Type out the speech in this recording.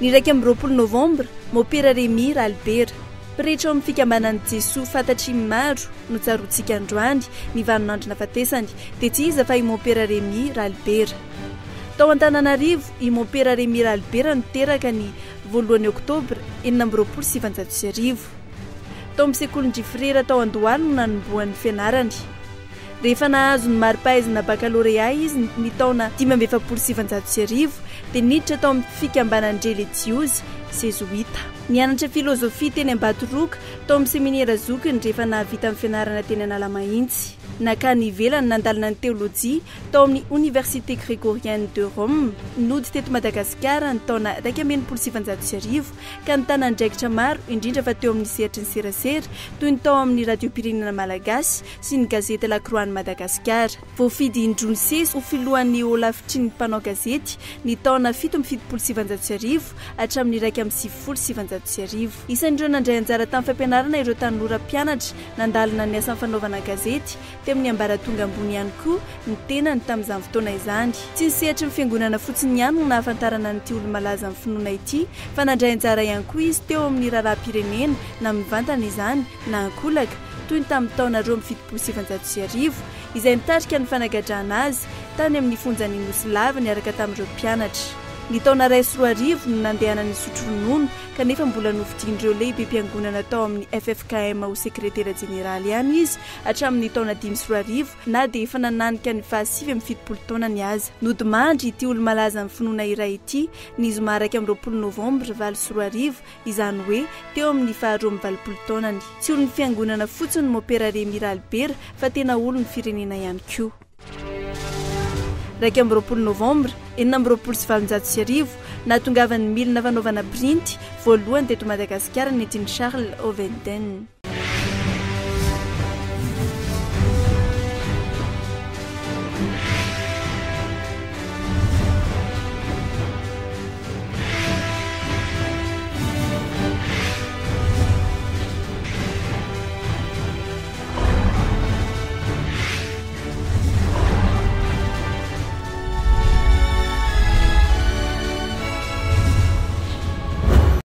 Ny 21 novambra, Mopera Rémi Ralibera, pretra ao amin'ny Fikambanan'i Jesoa fantatry ny maro no tsaroantsika androany ny vaninandro nahafatesany, dia tsy iza fa i Mompera Rémi Ralibera. Tao Antananarivo i Mompera Rémi Ralibera no teraka ny voalohany oktobra 1926. Tao amin'ny sekolin-dry Frera tao Andohalo no nanombohany ny fianarany. Rehefa nahazo ny mari-pahaizana bakalorea izy ny taona 1945 dia niditra tao amin'ny fikambanan-drelijiozy zezoita. Nianatra filozofia teny Ambatoroka tao amin'ny seminera zokiny rehefa nahavita ny fianarana teny Analamahitsy. Nankany ivelany nandalina ny teolojia tao amin'ny Université Grégorienne de Rome. Nody teto Madagasikara ny taona 1961 ka nitana andraikitra maro indrindra fa teo amin'ny sehatry ny serasera toy ny tao amin'ny Radiom-pirenena Malagasy sy ny gazety La Croix an'i Madagasikara. Voafidy indroa nisesy ho filohan'ny holafitry ny mpanao gazety ny taona 1977 hatramin'ny 1991. Isan'ireo nandray anjara tamin'ny fampianarana ireo tanora mpianatra nandalina ny asan'ny fanaovana gazety teo amin'ny ambaratonga ambony ihany koa ny tenany tamin'izany fotoana izany. Tsy ny sehatry ny fiangonana fotsiny ihany no nahafantarana an'ity olo-malaza amin'ny finoana ity fa nandray anjara ihany koa izy teo amin'ny raharaham-pirenena na mivantana izany na ankolaka toy ny tamin'ny taona 1972 izay nitarika ny fanagadrana azy tany amin'ny fonjan'i Nosy Lava niaraka tamin'ireo mpianatra. Ny taona 2001 no nandehanany nisotro ronono kanefa mbola nofidian'ireo lehibem-piangonana tao amin'ny ffkm ho sekretera jeneraly ihany izy hatramin'ny taona 2005 na dia efa nananika ny faha 79 taonany aza. Nodimandry ity olo-malazan'ny finoana iray ity ny zoma 21 novambra 2008, izany hoe teo amin'ny faha 82 taonany. Tsy olon'ny fiangonana fotsiny Mopera Rémi Ralibera fa tena olon'ny firenena ihany koa. 21 novambra 1826, nahatongavan'ny milina fanaovana printy voalohany teto Madagasikara nentin'i Charles Ovenden.